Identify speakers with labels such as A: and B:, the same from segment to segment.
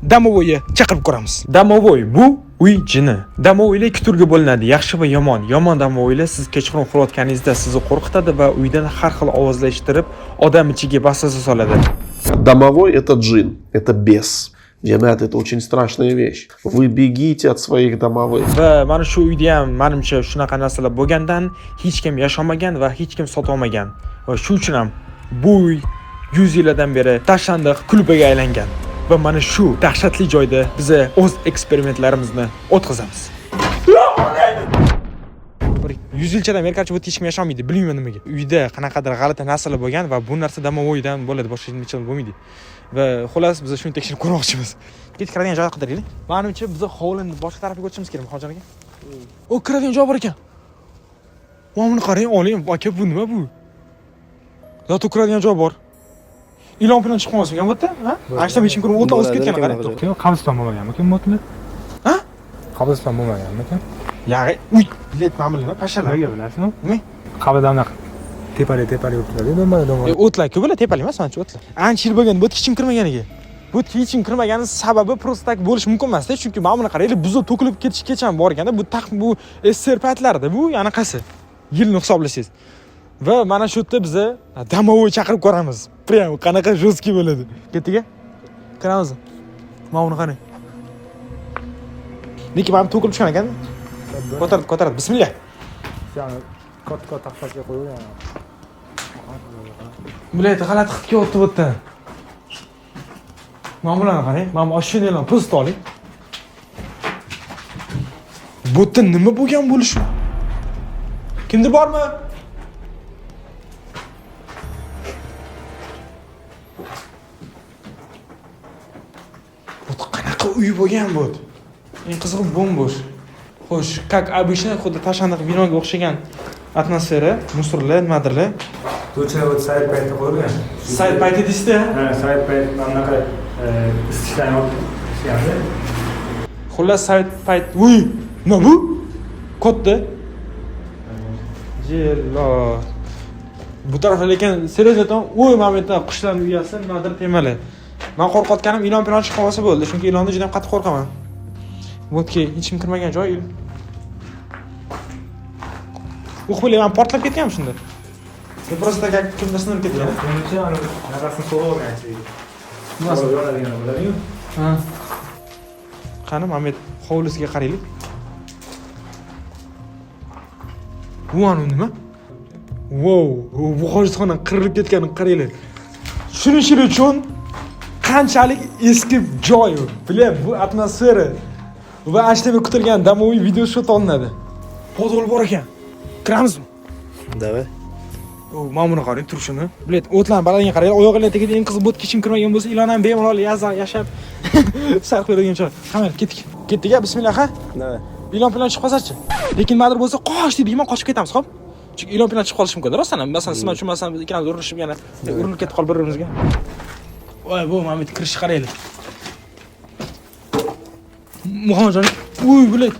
A: Домовой ni chaqirib ko'ramiz. Домовой bu uy jini. Домовой lar ikki turga bo'linadi, yaxshi va yomon. Yomon домовой lar siz kechqurun uxlayotganingizda sizni qo'rqitadi va uydan har xil ovozlar eshittirib, odam ichiga vasvasa soladi.
B: Домовой – это джин, это бес. Jamiyat, это очень страшная вещь. Вы бегите от своих домовых.
A: Va mana shu uyda ham manimcha shunaqa narsalar bo'lgandan hech kim yashamagan va hech kim sotolmagan. Va shu uchun ham bu uy 100 yillardan beri tashlandiq kulbaga aylangan. Va mana shu dahshatli joyda biza o'z eksperimentlarimizni o'tkazamiz. Bir 100 yilchadan beri, короче, bu yerda hech kim yashamaydi, bilmayman nimaga. Uyda qanaqadir g'alati narsalar bo'lgan va bu narsa домовой dan bo'ladi, boshqa hech nima bo'lmaydi. Va xullas, biz shuni tekshirib ko'rmoqchimiz. Ketib kiradigan joy qidiraylik. Manimcha, biz hovlini boshqa tarafiga o'tishimiz kerak, Muhammadjon aka. O, kiradigan joy bor ekan. Mana buni qarang, oling, aka, bu nima bu? Зато kiradigan joy bor. Ilon bilan chiqib qolmasin bu yerda, ha? Ana shu hech kim ko'rmay o'tlar o'sib ketgan, qarang.
C: Kim qabriston bo'lmaganmikin bu o'tlar?
A: Ha?
C: Qabriston bo'lmaganmikin?
A: Yag'i, uy, bilet mana bular, pashalar.
C: Nimaga bilasizmi?
A: Nima?
C: Qabrdan anaqa tepalik tepalik yurib turadi, do'mbola do'mbola.
A: O'tlar-ku bular, tepalik emas, manimcha o'tlar. Ancha yil bo'lgan, bu yerga hech kim kirmaganiga. Bu yerga hech kim kirmagani sababi просто так bo'lishi mumkin emasda, chunki mana buni qaranglar, buzib to'kilib ketishgacha ham borganda, bu taq bu SSR paytlarida bu anaqasi. Yilni hisoblasangiz. Va mana shu yerda biza домовой chaqirib ko'ramiz. Прям qanaqa жесткий bo'ladi. Ketdik-a? Kiramiz. Mana buni qarang. Lekin mana bu to'kilib tushgan ekan. Ko'taradi, ko'taradi. Bismillah.
C: Ya'ni katta katta taxtaga qo'yilgan.
A: Блядь, g'alati hid kelyapti bu yerdan. Mana bularni qarang. Mana bu ощущение larni просто oling. Bu yerda nima bo'lgan bo'lishi? Kimdir bormi? Bu yerda qanaqa uy bo'lgan bu? Eng qizig'i bo'm-bo'sh. Xo'sh, как обычно, xuddi tashlandiq binoga o'xshagan atmosfera, мусор lar, nimadirlar.
C: Ko'cha o't sayt payti qo'yilgan.
A: Sayt payti deysizda?
C: Ha, sayt payt mana bunaqa isitishdan olib ishganda.
A: Xullas, sayt payt. Uy, nima bu? Katta. Jello. Bu tarafda lekin серьезно aytaman, uy, mana bu yerda qushlarning uyasi, nimadir temalar. Man qo'rqayotganim ilon pilon chiqib qolsa bo'ldi, chunki ilondan juda ham qattiq qo'rqaman. Bu yerga hech kim kirmagan joy. Uх, bilaman, portlab ketganmi shunda? Yo, просто как kimdir sinib ketgan.
C: Menimcha, ani nafasini so'rib olgan ichiga.
A: Nimasi?
C: Yonadigan bo'ladi-yu.
A: Ha. Qani, mana bu yer hovlisiga qaraylik. Bu anu nima? Wow, bu hojatxona qirilib ketganini qaranglar. Tushunishingiz uchun qanchalik eski joy u. Bilyapti, bu atmosfera va ana shu kutilgan домовой video shu olinadi. Podvol bor ekan. Kiramizmi?
D: Давай.
A: O, mana buni qarang turishini. Bilet, o'tlarni balandligiga qarang, oyog'inglar tagida eng qiziq bu yerga hech kim kirmagan bo'lsa, ilon ham bemalol yashab sarf qiladigan joy. Hamma ketdik. Ketdik, a, bismillah, ha.
D: Давай.
A: Ilon pilon chiqib qolsa-chi? Lekin nimadir bo'lsa, qoch deydi, qochib ketamiz, xo'p? Chunki ilon pilon chiqib qolishi mumkin, rostdan ham. Masalan, siz man tushunmasam, biz ikkalamiz urinishib yana urinib ketib qolib bir-birimizga. Voy, bu mana bu yerga kirishni qaranglar. Muhammadjon, uy, bilet.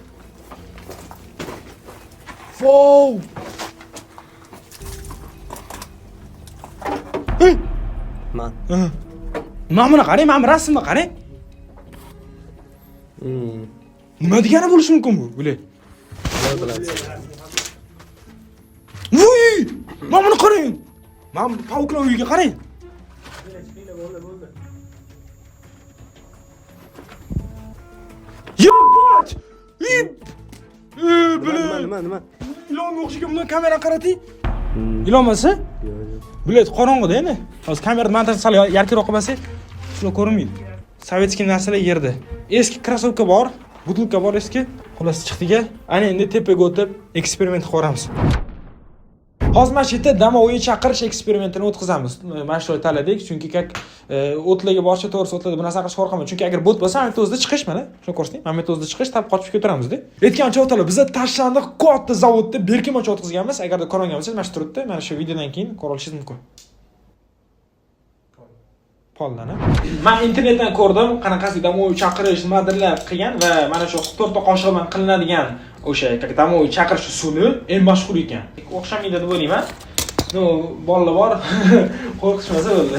A: Vau! Ey!
D: Man.
A: Mana buni qarang, mana bu rasmni qarang. Nima degani bo'lishi mumkin bu, bilet?
D: Nima bilasiz?
A: Vuy! Mana buni qarang. Mana bu паук lar uyiga qarang. Ебать! Ib! Ey,
D: Nima
A: блин!
D: nima nima?
A: Ilonga o'xshagan bundan kamerani qarating. Ilon emas-a?
D: Yo'q, yo'q.
A: Блядь, qorong'ida endi. Hozir kamerani montaj sal яркий roq qilmasak, shular ko'rinmaydi. Советский narsalar yerda. Eski krossovka bor, бутылка bor eski. Xullas chiqdik. Ana endi tepaga o'tib eksperiment qilib ko'ramiz. Hozir mana shu yerda домовой chaqirish eksperimentini o'tkazamiz. Mana shu tanladik, chunki как o'tlarga borishga to'g'risi o'tlarda bu narsa qilishga qo'rqaman. Chunki agar bot bo'lsa, mana bu yerda o'zida chiqish mana. Shuni ko'rsating, mana bu yerda o'zida chiqish, tap qochib ketaveramizda. Aytgancha o'tlar, biza tashlandiq katta zavodda berkinmachi o'tkazganmiz. Agarda ko'rmagan bo'lsangiz, mana shu turibdi. Mana shu videodan keyin ko'ra olishingiz mumkin. Poldan. Men internetdan ko'rdim, qanaqasi домовой chaqirish nimadirlar qilgan va mana shu to'rtta qoshiq bilan qilinadigan o'sha как домовой chaqirish usuli eng mashhur ekan. O'xshamaydi deb o'ylayman. Ну, bolalar bor, qo'rqishmasa bo'ldi.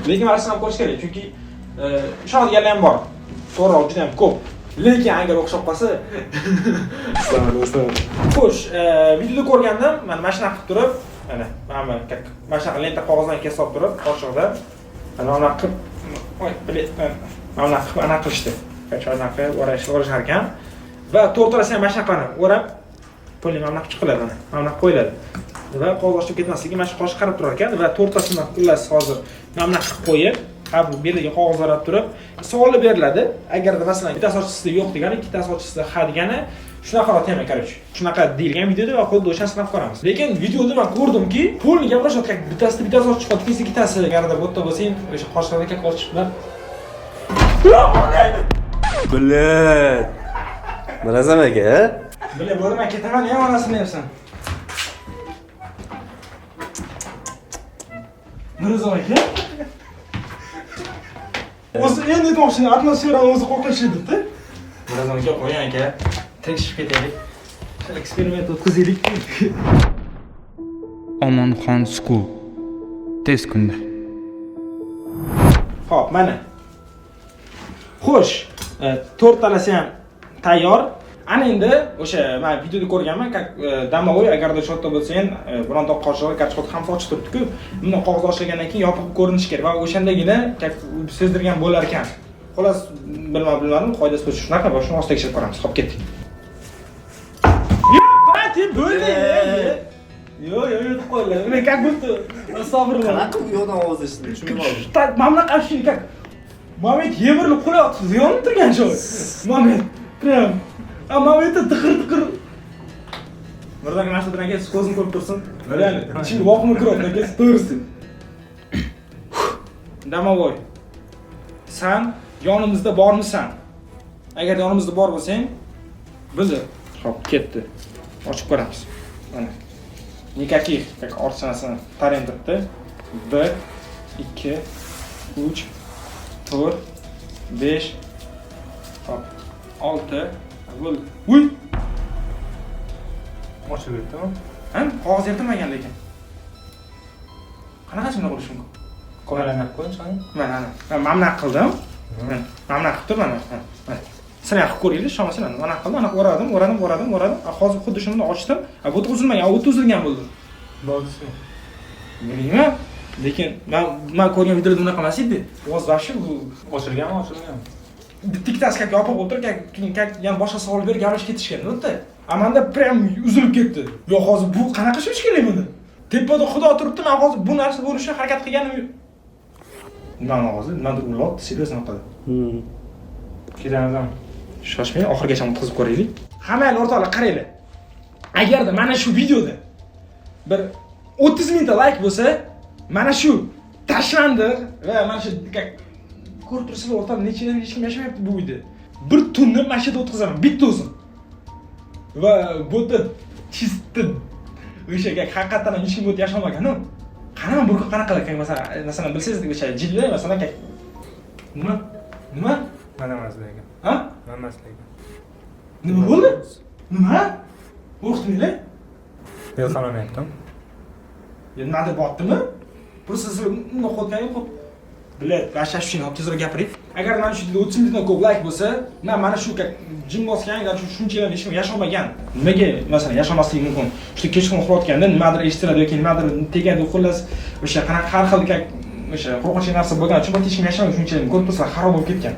A: Lekin mana shuni ham ko'rish kerak, chunki ishonadiganlar ham bor. So'roq juda ham ko'p. Lekin agar o'xshab qolsa, xo'sh, videoda ko'rgandim, mana shunaqa qilib turib, mana mana shunaqa lenta qog'ozdan kesib olib turib, qoshiqda mana bunaqa qilib, oy, mana bunaqa qilib anaqa qilishdi. Anaqa qilib o'rashar ekan. Va to'rtalasi ham mana shunaqa o'rab, pulni mana bunaqa chiqiladi, mana bunaqa qo'yiladi. Va qog'oz ochilib ketmasligi mana shu qoshiq qarab turar ekan va to'rttasini xullas hozir mana bunaqa qilib qo'yib, har bir beliga qog'oz o'rab turib, savol beriladi. Agarda masalan bittasi ochsa yo'q degani, ikkitasi ochsa ha degani, shunaqaroq tema, короче. Shunaqa deyilgan videoda va xuddi o'shani sinab ko'ramiz. Lekin videoda men ko'rdimki, polni gaplashayotgan bittasida bittasi ochib qoldi, ikkinchisi ikkitasi. Agarda bu yerda bo'lsang, o'sha qoshiqlarda kak ochib bilan.
D: Блядь. Mirazam aka,
A: Бля, bo'ldi, men ketaman, nima onasini yersan. Mirazam aka. O'zi endi aytmoqchi, atmosferani o'zi qo'rqinchli debdi. Mirazam aka, qo'ying aka. Tekshirib ketaylik. Eksperiment o'tkazaylik.
E: Omonxon School. Tez kunda.
A: Xo'p, mana. Xo'sh, to'rttalasi ham tayyor. Ana endi o'sha men videoda ko'rganman, как домовой agarda shu yerda bo'lsang, bironta qoshig'i kartoshka ham ochib turibdi-ku. Bundan qog'oz ochilgandan keyin yopiq ko'rinishi kerak va o'shandagina как sezdirgan bo'lar ekan. Xullas, bilmadim, qoidasi bo'yicha shunaqa va shuni ostida tekshirib ko'ramiz. Xo'p, ketdik. Yo'q, bo'ldi. Yo'q, yo'q, yo'q, qo'ylar. Men как будто astag'firullah.
D: Qanaqa u yoqdan ovoz eshitildi? Tushunmay qoldim.
A: Так, mana bunaqa ощущение, как moment yemirilib qo'yapti, yonib turgan joy. Moment, прям. A momentda tiqir-tiqir. Mirzo aka, mana shu aka, ko'zim ko'rib tursin. Реально, ichimga voqima kiryapti aka, to'g'risi. Домовой. San yonimizda bormisan? Agar yonimizda bor bo'lsang, bildi. Xo'p, ketdi. Ochib ko'ramiz. Mana. Никаких, как ortiqcha tarin turibdi. 1 2 3 4 5 hop 6 bo'ldi. Uy!
C: Ochilib ketdimi?
A: Ha, qog'oz yirtilmagan lekin. Qanaqa shunday bo'lishi mumkin?
C: Kamerani qo'ying, qani.
A: Mana, mana. Men bunaqa qildim. Mana bunaqa qilib turib, mana. Mana. Sizlar qilib ko'ringlar, ishonmasanglar. Mana qildim, ana o'radim, o'radim, o'radim, o'radim. Hozir xuddi shuni ochdim. Bu yerda uzilmagan, u yerda uzilgan bo'ldi.
C: Bo'ldi.
A: Bilmayman. Lekin men ko'rgan videolarda bunaqa emas edi. Ovoz вообще bu
C: Ochilganmi, ochilmaganmi?
A: bitta ikkitasi как yopiq bo'lib turib, keyin как yana boshqa savol berib gaplashib ketishgan u yerda. A menda прям uzilib ketdi. Yo'q, hozir bu qanaqa qilish kerak buni? Tepada xudo turibdi, men hozir bu narsa bo'lishga harakat qilganim yo'q. Nimani ovozi? Nimadir urilyapti, серьезно qildi.
C: Ketamizmi?
A: Shoshmang, oxirigacha o'tkazib ko'raylik. Hammanglar o'rtoqlar qaranglar. Agarda mana shu videoda bir 30 mingta like bo'lsa, mana shu tashlandiq va mana shu ko'rib turibsizlar o'rtoqlar, necha yildan hech kim yashamayapti bu uyda. Bir tunni mana shu yerda o'tkazaman, bitta o'zim. Va bu yerda чисто o'sha haqiqatan ham hech kim bu yerda yasholmagan-ku. Qanaqa bir kun qanaqa qilib, masalan bilsangiz o'sha jinni, masalan, nima? Nima?
C: Mana emas lekin.
A: Ha?
C: Mana emas lekin.
A: Nima bo'ldi? Nima? Qo'rqdinglar?
C: Yo'q,
A: Ya nimadir botdimi? Просто siz unga qo'rqganing qo'rq. Блядь, вообще ощущение, olib tezroq gapiring. Agar mana shu videoda 30 mingdan ko'p like bo'lsa, men mana shu как jin bosgan, agar shu shuncha yil hech kim yasholmagan. Nimaga masalan yasholmasligi mumkin? Shu kechqurun uxlayotganda nimadir eshitiladi yoki nimadir tegadi, xullas o'sha qanaqa har xil как o'sha qo'rqinchli narsa bo'lgani uchun hech kim yashamaydi shuncha yil. Ko'rib tursa xarob bo'lib ketgan.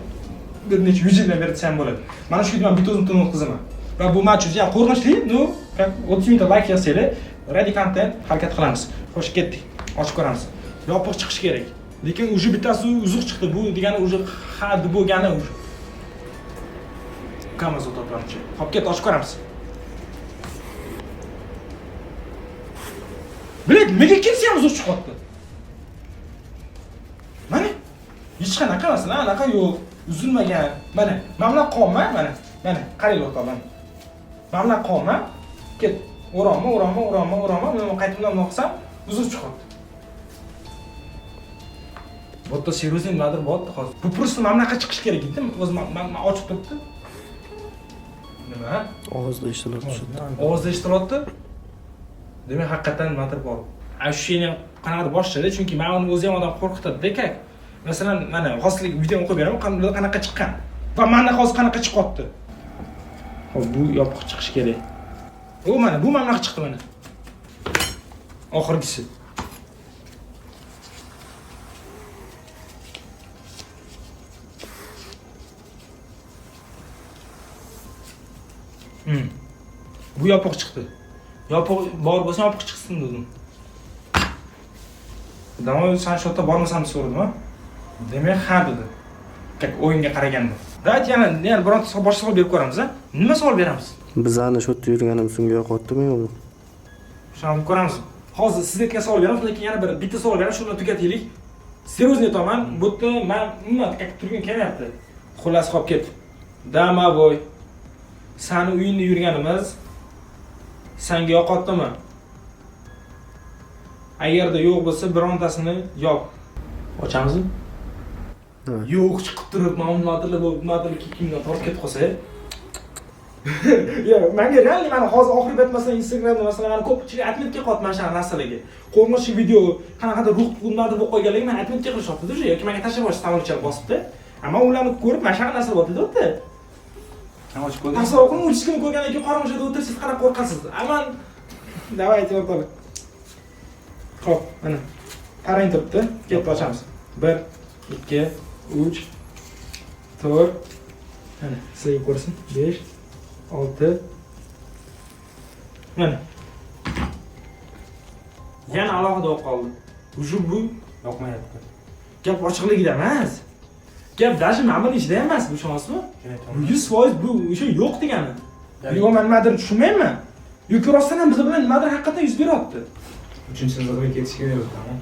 A: Bir necha yuz yildan beri desam bo'ladi. Mana shu videoni bitta o'zim tun o'tkazaman. Va bu match juda ham qo'rqinchli, ну, как 30 mingta like yozsanglar, ready content harakat qilamiz. Xo'sh, ketdik. Ochib ko'ramiz. Yopiq chiqish kerak. Lekin уже bittasi uzuq chiqdi. Bu degani уже ha deb bo'lgani уже. Kamaz o'taplarchi. Hop, ket, ochib ko'ramiz. Блядь, nimaga ikkinchisi ham uzuq chiqyapti? Mana hech qanaqa masalan anaqa yo'q, uzilmagan. Mana, mana bunaqa qolma, mana. Mana, qaranglar o'rtoqlar. Mana bunaqa qolma. Ket, o'rama, o'rama, o'rama, o'rama, buni qaytib bundan qilsam, uzuq chiqyapti. Bu yerda серьезный nimadir bo'lyapti hozir. Bu просто mana bunaqa chiqish kerak edi. O'zi mana ochib turibdi. Nima?
D: Ovozda eshitilyapti shu.
A: Ovozda eshitilyapti. Demak, haqiqatan nimadir bor. Ощущение qanaqadir boshqachada, chunki mana uni o'zi ham odam qo'rqitadi-da, как. Masalan, mana hozir videoni qo'yib beraman, qanaqa chiqqan. Va mana hozir qanaqa chiqyapti? Hop, bu yopiq chiqishi kerak. U mana, bu mana bunaqa chiqdi mana. Oxirgisi. Bu yopiq chiqdi. Yopiq bor bo'lsa yopiq chiqsin dedim. Damoy san shu yerda bormasam deb so'radim, ha? Demak, ha dedi. Как o'yinga qaraganda. Давайте yana bironta boshqa savol berib ko'ramiz, a? Nima savol beramiz?
D: Bizani shu yerda yurganimiz unga yoqyaptimi yo'qmi?
A: Shuni ko'ramiz. Hozir siz aytgan savol beramiz, lekin yana bir bitta savol beramiz, shu bilan tugataylik. Серьезно aytaman, bu yerda men umuman как turgim kelmayapti. Xullas, hop ket. Домовой. Sani uyingda yurganimiz sanga yoqyaptimi? Agarda yo'q bo'lsa, birontasini yop. Ochamizmi?
D: Ha.
A: Yo'q, chiqib turib, mana nimadirlar bo'lib, nimadirlar kimdan tortib ketib qolsa. Yo'q, menga реально mana hozir oxirgi payt masalan Instagramda masalan mani ko'pchilik отметка qilyapti mana shu narsalarga. Qo'rqinchli video, qanaqadir ruh nimadir bo'lib qolganligi meni отметка qilishyapti уже yoki menga tashlab yuborishdi savolchar bosibdi. Ammo ularni ko'rib mana shunaqa narsa bo'lyapti u yerda.
C: Ochib ko'rding?
A: Tasavvur qiling, hech kim ko'rgandan keyin qorong'i joyda o'tirsangiz qanaqa qo'rqasiz? Aman давайте o'rtoqlar. Xo'p, mana tarang turibdi. Ketdi, ochamiz. 1 2 3 4 mana sizlarga ko'rsin. 5 6 mana. Yana alohida bo'lib qoldi. Уже bu
C: Yoqmayapti.
A: Gap ochiqligida emas. Gap даже mana buni ichida ham emas, bu ishonasizmi? Bu 100% bu o'sha yo'q degani. Yo'q, men nimadir tushunmayman. Yoki rostdan ham biz bilan nimadir haqiqatan yuz beryapti.
C: Uchinchi sinfga ketish kerak o'zi, tamom.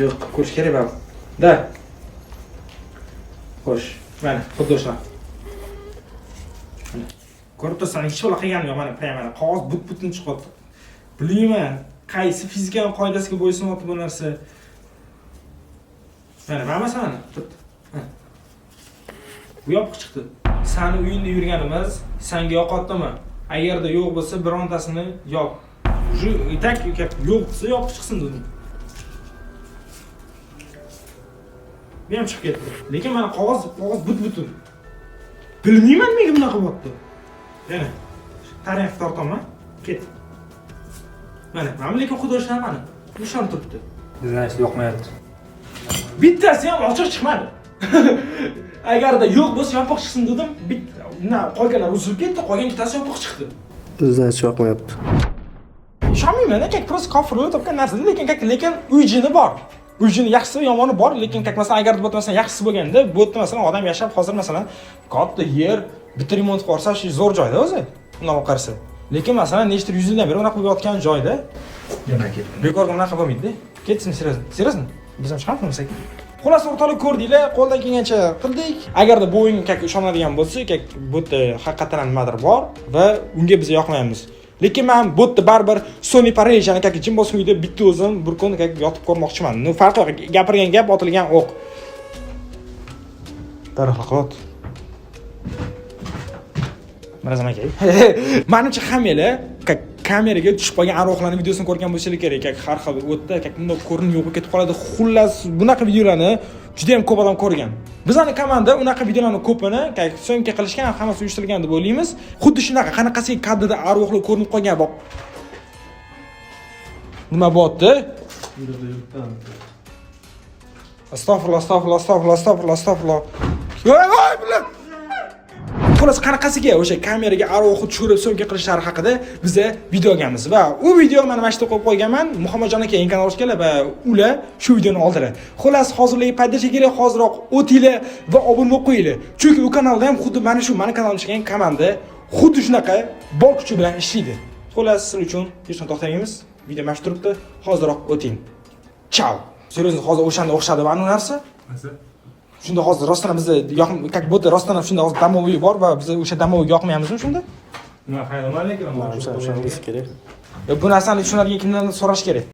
A: Yo'q, ko'rish kerak baribir. Da. Xo'sh, mana xuddi o'sha. Mana. Ko'rib tursan, hech bola qilganim yo'q, mana prям mana qog'oz but-butun chiqyapti. Bilmayman, qaysi fizika qoidasiga bo'ysunyapti bu narsa. Mana, mana masalan, turibdi. Ha. Bu yopiq chiqdi. Sani uyingda yurganimiz sanga yoqyaptimi? Agarda yo'q bo'lsa, birontasini yop. Уже и так gap yo'q desa yopiq chiqsin dedim. Bu ham chiqib ketdi. Lekin mana qog'oz but-butun. Bilmayman nega bunaqa bo'lyapti. Yana tarix tortaman. Ket. Mana, mana lekin xudo ishlar mana. Nishon turibdi.
C: Значит, yoqmayapti.
A: Bittasi ham ochiq chiqmadi. Agarda yo'q bo'lsa yopiq chiqsin dedim, bitta na qolganlar uzilib ketdi, qolgan ikkitasi yopiq chiqdi.
D: Значит, yoqmayapti.
A: Ishonmayman, как просто kofirlar topgan narsa, lekin как lekin uy jini bor. Uy jini yaxshisi yomoni bor, lekin как masalan agar bu yerda masalan yaxshisi bo'lganda, bu yerda masalan odam yashab hozir masalan katta yer, bitta remont qilib yuborsa, shu zo'r joyda o'zi. Undan olib qarasa. Lekin masalan nechtadir yuz yildan beri unaqa bo'lib yotgan joyda
C: Yana ketdi.
A: bekorga unaqa bo'lmaydi-da. Ketsin, серьезно. Серьезно? Biz ham chiqamiz bo'lmasak. Xullas o'rtoqlar ko'rdinglar, qo'ldan kelgancha qildik. Agarda bu o'yinga как ishonadigan bo'lsak, как bu yerda haqiqatan ham nimadir bor va unga biz yoqmaymiz. Lekin men bu yerda baribir Sony Parejani как jim bo'lsin uyda bitta o'zim bir kun как yotib ko'rmoqchiman. Ну, farqi yo'q, gapirgan gap, otilgan o'q. Daraxtlar qilyapti. Mirazam aka. Menimcha hammanglar как kameraga tushib qolgan arvohlarning videosini ko'rgan bo'lsanglar kerak. Как har xil o'tda, как bundoq ko'rinib yo'q bo'lib ketib qoladi. Xullas, bunaqa videolarni juda ham ko'p odam ko'rgan. Bizning komanda unaqa videolarni ko'pini как съёмка qilishgan, hammasi uyushtirilgan deb o'ylaymiz. Xuddi shunaqa qanaqasiga kadrda arvohlar ko'rinib qolgan va nima bo'lyapti? Astag'firulloh, astag'firulloh, astag'firulloh, astag'firulloh, astag'firulloh. Voy, voy, bilan. Xullas qanaqasiga o'sha kameraga arvohni tushirib съёмка qilishlari haqida biza video olganmiz va u video mana shu yerda qo'yib qo'yganman. Muhammadjon aka yangi kanal ochganlar va ular shu videoni oldilar. Xullas hozirligi paytgacha kerak, hoziroq o'tinglar va obuna bo'lib qo'yinglar. Chunki u kanalda ham xuddi mana shu meni kanalimda chiqqan komanda xuddi shunaqa bor kuchi bilan ishlaydi. Xullas sizlar uchun hech qachon to'xtamaymiz. Video mana shu turibdi. Hoziroq o'ting. Chao. Серьезно, hozir o'shanda o'xshadi mana bu narsa. Shunda hozir rostdan ham bizni yoqim, как будто rostdan ham shunda hozir домовой bor va biz o'sha домовой ga yoqmayapmizmi shunda?
C: Nima hayron lekin
D: Manimcha o'shanga kerak.
A: Yo, bu narsani tushunadigan kimdandir so'rash kerak.